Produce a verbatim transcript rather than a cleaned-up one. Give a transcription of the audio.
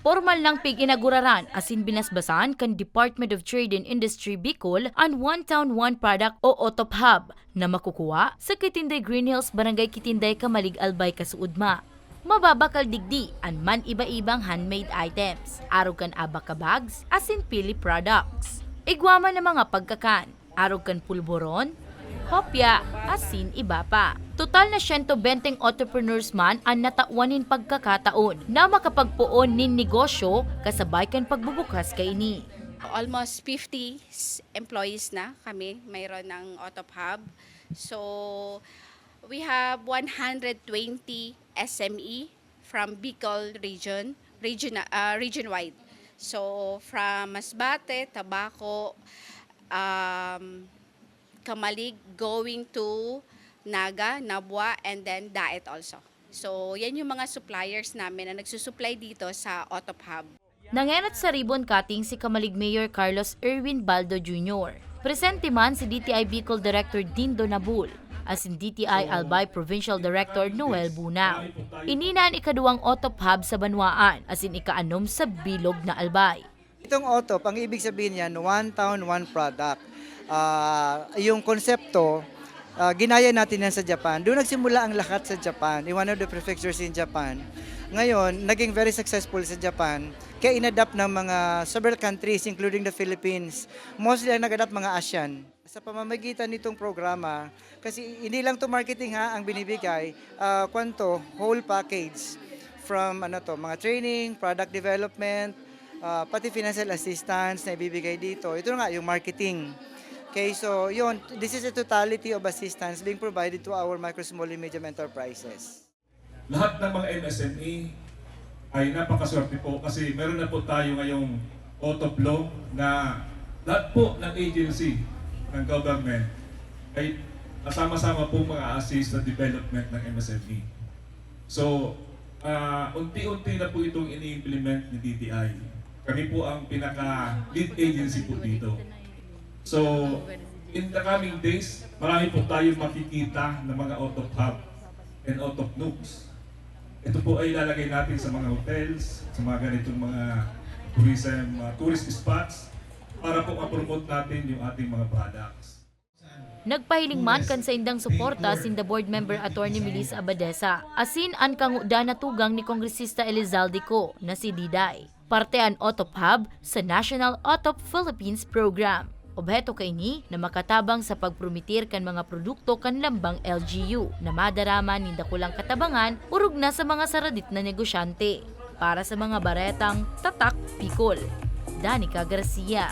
Pormal nang pig-inaguraran asin binasbasan kan Department of Trade and Industry Bicol an One Town, One Product o OTOP Hub na makukuha sa Kitinday Green Hills, Barangay Kitinday, Camalig, Albay, Casuudma. Mababakal digdi an man-iba-ibang handmade items, arog kan abaca bags asin pili products. Igwa man na mga pagkakan, arog kan pulboron, hopya, asin iba pa. Total na siyento benteng entrepreneurs man an natawan nin pagkakataon na makapagpoon nin negosyo kasabay kan pagbubukas kaini. Almost fifty s-, employees na kami mayroon ng OTOP Hub. So, we have one hundred twenty S M E from Bicol region, region, ah, region-wide. So, from Masbate, Tabaco, um, Camalig, going to Naga, Nabua, and then Daet also. So, yan yung mga suppliers namin na nagsusupply dito sa OTOP Hub. Nangenot sa ribbon cutting si Camalig Mayor Carlos Erwin Baldo Junior. Presente man si D T I Bicol Director Dindo Nabul, asin D T I Albay Provincial Director Noel Bunao. Ini na an ikaduwang OTOP Hub sa banwaan, asin ikaanom sa bilog na Albay. Itong OTOP, ang ibig sabihin niyan, one town, one product. Ah, yung konsepto, ah, ginaya natin yan sa Japan. Doon nagsimula ang lahat sa Japan, in one of the prefectures in Japan. Ngayon, naging very successful sa Japan, kaya inadapt ng mga several countries, including the Philippines. Mostly ang nag-adapt mga ASEAN. Sa pamamagitan nitong programa, kasi hindi lang to marketing ha, ang binibigay, ah, kwan to, whole package. From ano to, mga training, product development, ah, pati financial assistance na ibibigay dito. Ito nga, yung marketing. Okay, so yun, this is a totality of assistance being provided to our micro, small, and medium enterprises. Lahat ng mga M S M E ay napakaswerte po kasi meron na po tayo ngayong OTOP law na lahat po ng agency ng government ay kasama-sama po mag-a-assist sa development ng M S M E. So, ah, unti-unti na po itong ini-implement ni D T I. Kami po ang pinaka-lead agency po dito. So, in the coming days, marami po tayong makikita na mga OTOP Hub and OTOP Nooks. Ito po ay ilalagay natin sa mga hotels, sa mga ganitong mga tourism, uh, tourist spots para po ma-promote natin yung ating mga products. Nagpahiling man kan saindang suporta sinda Board Member Attorney Melissa Abadesa asin an kangudan na tugang ni Kongresista Elizalde Co na si Diday. Parte an OTOP Hub sa National OTOP Philippines Program. Obheto kaini na makatabang sa pagpromitir kan mga produkto kan lambang L G U na madarama nin dakulang katabangan orog na sa mga saradit na negosyante. Para sa mga baretang Tatak Bicol, Danica Garcia.